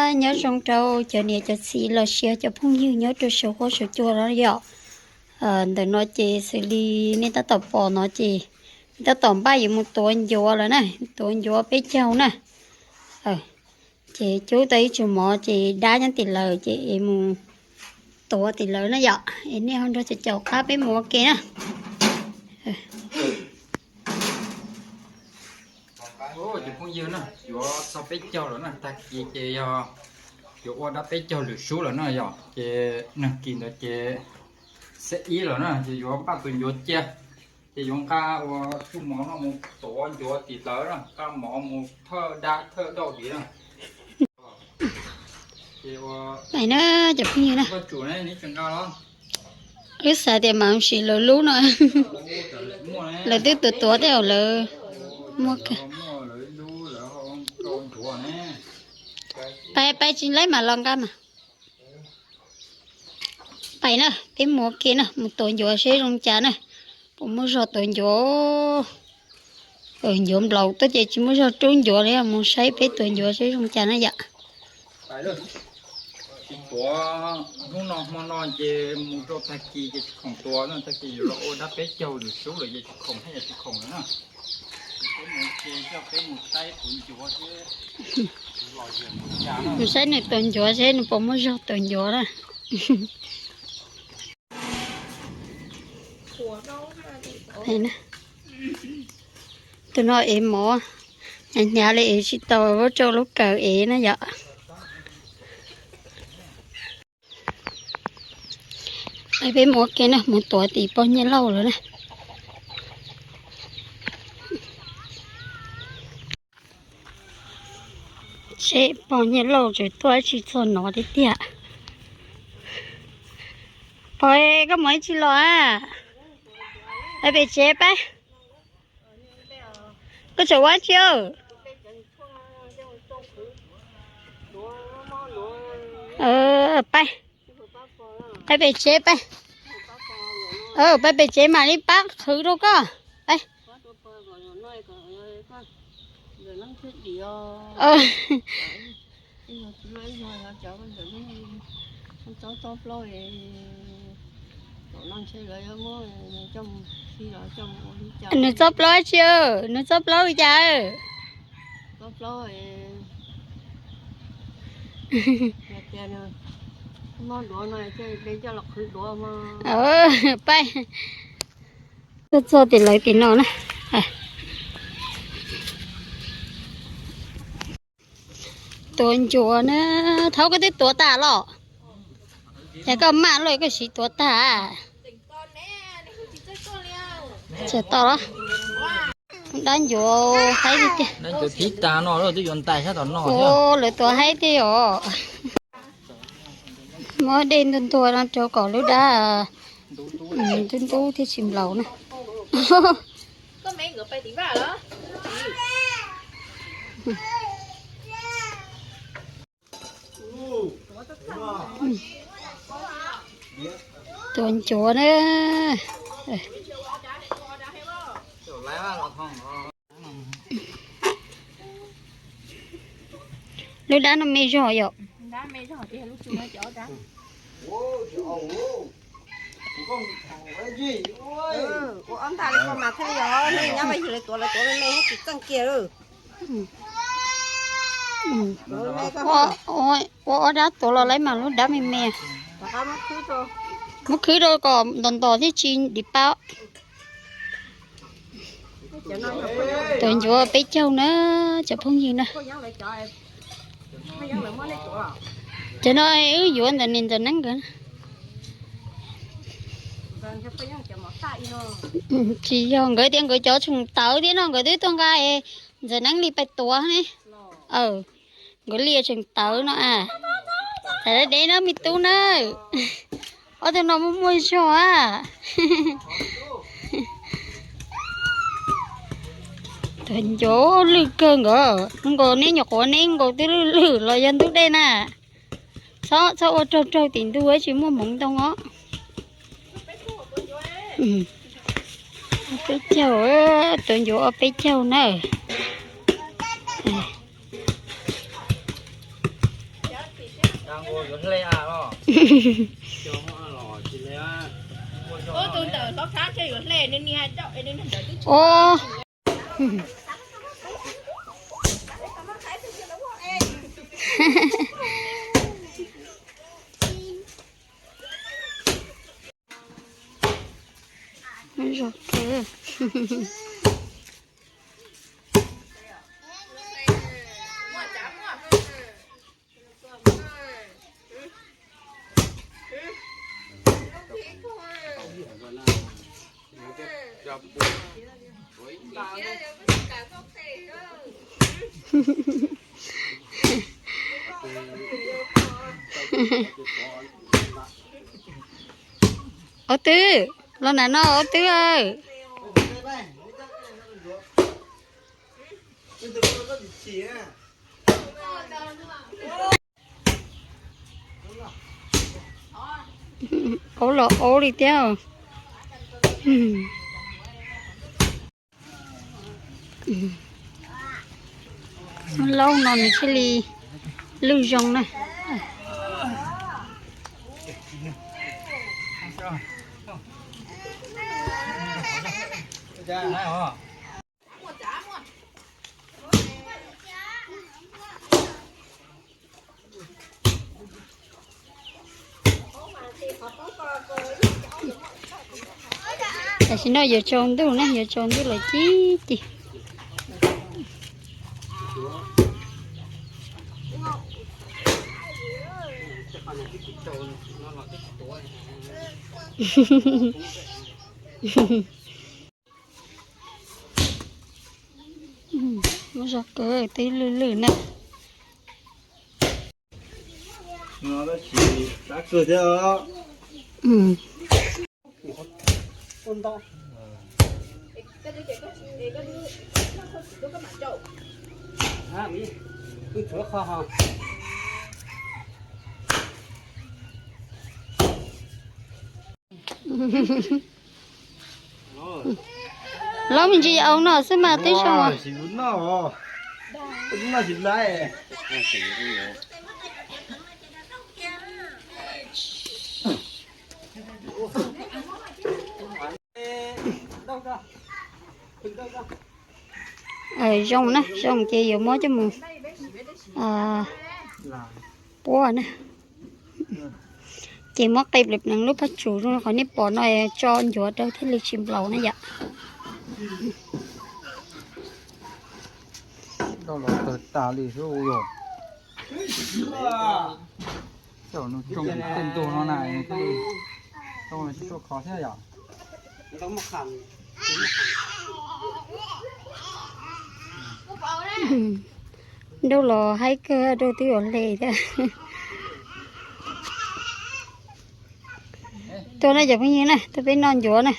Nyob zoo rau cov niam cov txiv los sis cov phooj ywg nyob rau saum huab saum cua no yom. Ntawm no ces xws li nej tab tom pom no ces tab tom npaj yuav mus tuav ncuav lawm na, tuav ncuav peb caug na. Ces cub tau ib tsug mov ces dab nyob tim lawv ces es mus tuav tim lawv na yom. Es nej ho nrog caum caum qab peb mus ua ke na. Cov phooj ywg na, yuav txog peb caug lawm na, tag kis ces yog yuav ua dab peb caug lwm sub lawm na yom. Ces nag kis ntawd ces xeb ib lawm na, ces yuav npaj tus ncuav cia, ces yuav nqa ua txuj mov no mus tuav ncuav tim lawv na, nqa mov mus thawj dab thawj dauj tim na. Pais na cov phooj ywg na. Wb xav tias mam sim lawv lub no, lawv twb tuav tuav tej zaum lawv muaj kawg. Pais, pais tsis laib mam los nqa mas. Pais na, peb mus ua ke na, mus tuav ncuav seb zoo cas na. Puas muaj zog tuav ncuav? Ncuav nplaum tuaj ces tsis muaj zog rub ncuav li, mus saib peb tuav ncuav seb zoo cas na yom. Tsis tuav hnub no hmo no ces mus rau tag kis ces tsis khoom tuav no, tag kis yuav los ua dab peb caug lwm sub lawm ces tsis khoom thiab yog tsis khoom lawm na. Ces peb mus ua ke coj peb mus saib tuav ncuav seb, mus saib nws tuav ncuav seb nws puas muaj zog tuav ncuav na. Tus no ev mov, hnyav hnyav li ev tsis tau, muab rau lub kawm ev na yom. Peb mus ua ke na, mus tuav tim pog Nyiaj Lauj lawm na. Seb pog Nyiaj Lauj tseem tuaj ib tsi txog no tiag tiag. Pog, koj mus ib tsi los a? Peb pem tsev peb. Koj tseem ua tsi? Peb, peb pem tsev peb. Peb pem tsev mam li pab qhwv rau koj. Peb. Nws txob plaub tsi? Nws txob plaub li cas? Peb tuaj txog tim lawv tim no na. Tuav ncuav na. Thaub, koj twb tuav tag los? Ces koj maj luaj koj siv tuav tag. Tsis to los? Dab ncuav haib tiag tiag. Ua lawv tuav haib tiag os. Muab dej ntuag ntuag no rau kom lub dab ntub ntub thiaj tsis nplaum na. Tuav ncuav na. Lub dab no me zog yom. Ua ob dab tuav los lawm mas lub dab me me. Muab khwb rau kom ntos ntos thiaj tsis dim pab. Tuav ncuav peb caug na, cov phooj ywg na. Cov no wb yuav ntawm niam ntxawm Neeb nkawd. Tsis yog, nkawd tias nkawd cov tseem tawv thiab no, nkawd twb tuaj nqa ntxawm Neeb li pais tuav ne. Nkawd li tseem tawv no a. Tam deb no me tub na. Ob tug no muaj muaj zog a. Tuav ncuav lwj kawg nkaus, nkaus neb nyuam qhuav neb nkaus twb lwj lwj los yog ntub dej na. Txhob, txhob ua raug raug tim ntug tsis muaj hmoov ntoo os. Peb caug, tuav ncuav peb caug na. Ua, zog kawg. Ob twb, los nram no ob twb. Aub los aub li thiab. Laub no nws thiaj li lwj zoo na. Tam sim no yuav tsaus ntuj na, yuav tsaus ntuj lawm cib cig. Muaj zog kawg, twb lwj lwj na. Lov me ntsis au no xwb mas twb zoo. Zoo na, zoo ces yuav muab coj mus puab na. Ces muab qe pleev pleev lub paj tsum zoo qhov nej pom no, tso ncuav rau thiaj li tsis nplaum na yom. Tau los tawg tas li xwb yog. Cov nws tsoo tej ntug no na, tau tsis tsoo khov thiab yom. Nrauj los haib kawg, nrauj twb yuav hle thiab. Tuaj na cov phooj ywg na, tuaj peb noj ncuav na.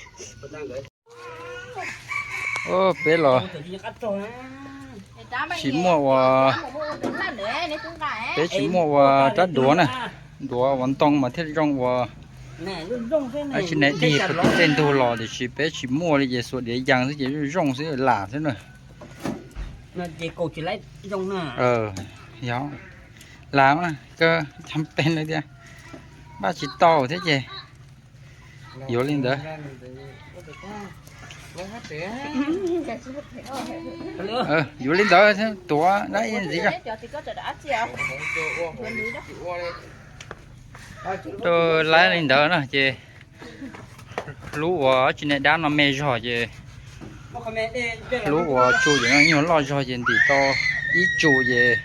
Peb los tsis muaj ua, peb tsis muaj ua rab duav na, duav ua ntoo mas thiaj zoo ua. Ab tsi ne dig tej ntug los tiam sis peb tsis muaj li ces xuas diav yees xwb ces zoo zoo xwb lam xwb na. Yog lam mas kawg cam pes li tias npaj tsis tau thiab ces yuav li ntawd. Yuav li ntawd tuav dab ib ntxiv. Rau laib li ntawd na ces hlub ua tsi ne dab no me zog ces hlub ua tsu ces no nyuag loj zog ces ntim tau ib tsu ces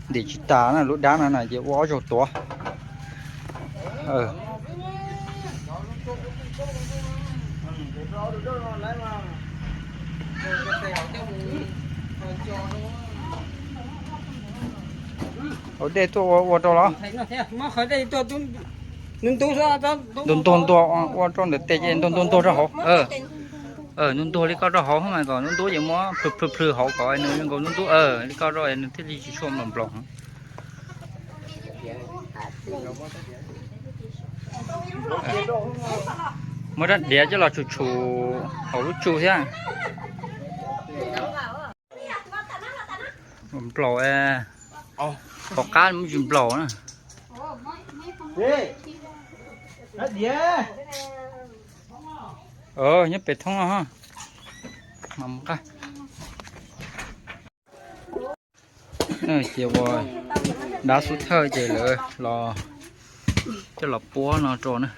ntim tsis tas na, lub dab no na ces ua ob zaug tuav. Hauv dej tuaj ua ua rau los. Ntuag ntuag ntuag ua rau ntawm tes ces ntuag ntuag ntuag rau hauv. Ntuag ntuag li koj rau hauv mas kom ntuag ntuag ces muab plhws plhws plhws hauv kom nws zoo nkaus ntuag ntuag li koj rau nws thiaj li tsis tshua nplaum nplaum. Muab rab diav coj los tshum tshum hauv lub tsu thiab. Nplaum, tom qab muab tsis nplaum na. Nyob pem thoob no. Ces ua dab xub thawj ces lawv los coj los puab no rau na.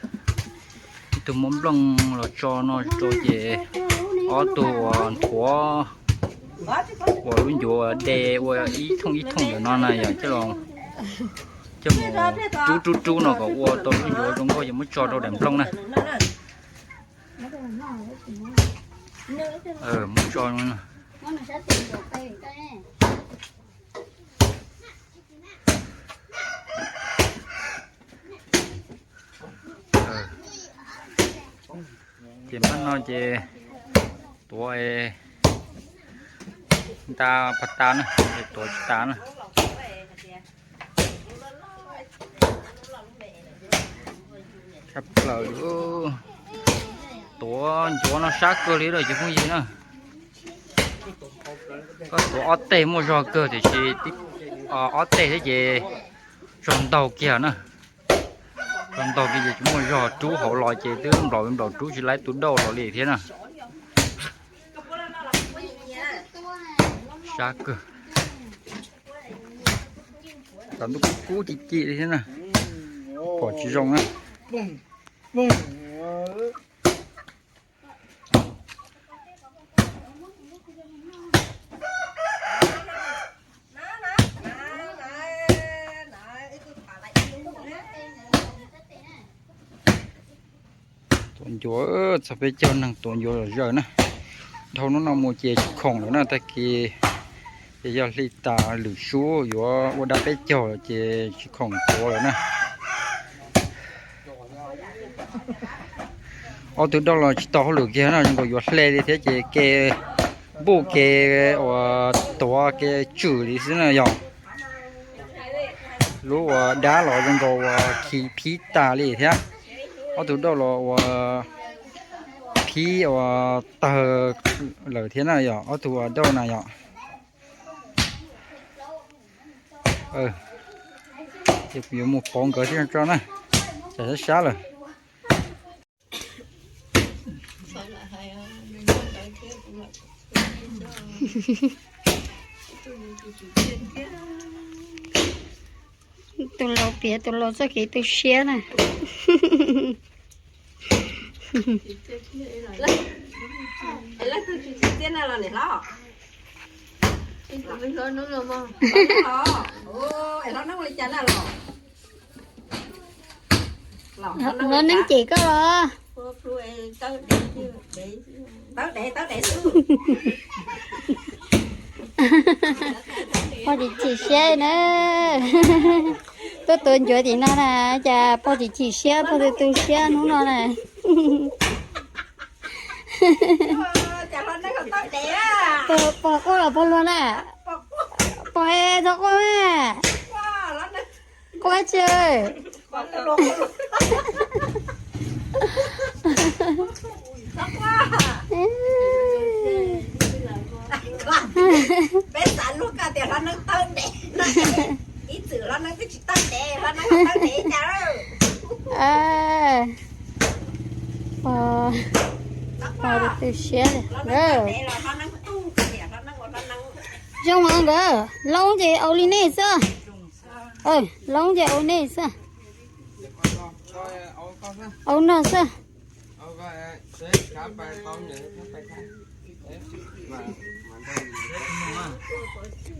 Ib tug muab nplooj los tso no rau ces ob tug uas nthuav uas lub ncuav de ua ib thooj ib thooj ntawm no na yog coj los coj mus rub rub rub no kom ua tau lub ncuav zoo nkauj ces muab tso rau daim nplooj na. Muab tso ces pab no ces tuav nta pas tas na, tuav tsis tas na. Sab plaws li, tuav ncuav no sab kawg li lawm cov phooj ywg na. Koj tuav ob teg muaj zog kawg tiam sis ob teg thiab ces zog ntaug kiag na. Zog ntaug kiag ces tsis muaj zog, rub hauv los ces twb nplaum nplaum rub tsis laib tus dauj los li thiab na. Sab kawg. Tam ntuj kub kub ci ci li thiab na, pom tsis zoo na. Tuav ncuav, txog peb caug neeg tuav ncuav zom zaws na. Dhau hnub no mus ces tsis khoom lawm na, tag kis ces yog hli tas lwm sub yuav ua dab peb caug ces tsis khoom tuav lawm na. Ob tug dauj los tsis tau hauj lwm kiag no, zoo nkaus yuav hle li thiab ces ke npuj ke uas tuav ke tswm li xwb na yog. Lub uas dab los zoo nkaus uas khi phib tas li thiab. Ob tug dauj los uas phib uas tawg lawm thiab na yog ob tug uas dauj na yog. Ces kuv yuav mus pauv nkawd thiab tso na, tsam sab sab lawm. Tus laus piav tus laus txoj kev tu siab na. Hlob neeb cem koj los? Pog tsis chim siab na. Tuaj tuav ncuav tim no na, cas pog tsis chim siab, pog tu tu siab hnub no na. Pog quaj los pog luag na. Pog txhob quaj na. Quaj tsi. Peb xav lub koj tias hlob neeb tawb dev, ib txwm hlob neeb twb tsis tawb dev, hlob neeb tawb dev cas. Pog, pog tu siab li. Zoo nkawd, loob ces au li nej xwb. Loob ces au nej xwb. Au no xwb.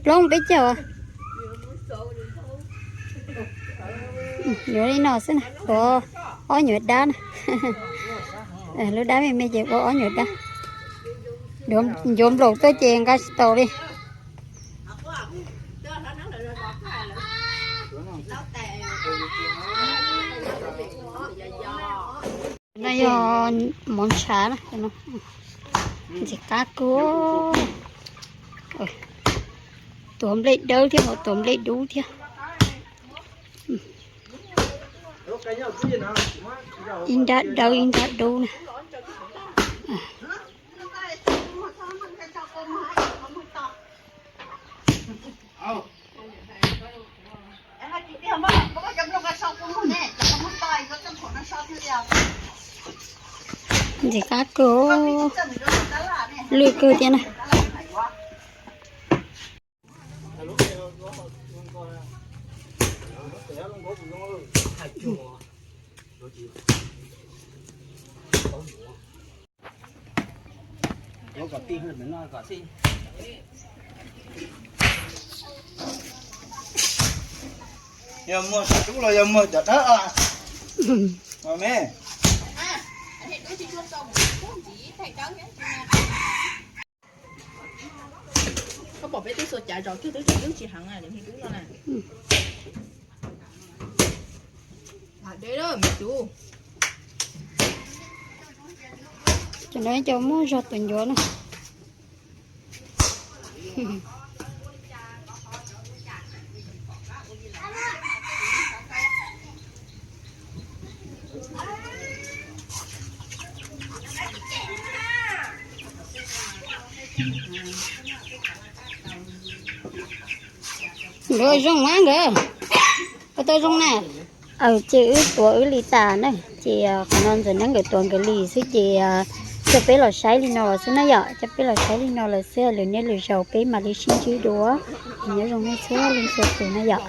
Plaub peb caug. Yuav li no xwb na, tuav ob nyuam dab na. Lub dab me me ces ua ob nyuam dab. Ncuav nplaum tuaj ces nqa tsis tau li. No yog mov ntshav na, ntxim qab kawg. Tuav nplej dawb thiab, tuav nplej dub thiab. Ib nrab dawb ib nrab dub na. Ntxim qab kawg, lwj kawg thiab na. Yog muag sab dub los yog muag cov dawb? Koj pom peb twb xuas cav zos kiag twb tsis dub tsis heev na, niag dub no na. Cov no cov muaj zog tus ncuav na. Nkawd zoo mas nkawd, koj tau zoo na. Ces wb tuav wb li tas na, ces qhov no ntxawm neeb nkawd tuav nkawd li xwb ces coj peb los saib li no xwb na yom, coj peb los saib li no lawm xwb, lwm niaj lwm zaus peb mam li sib ntsib dua. Nyob zoo nej txhua leej txhua tus na yom.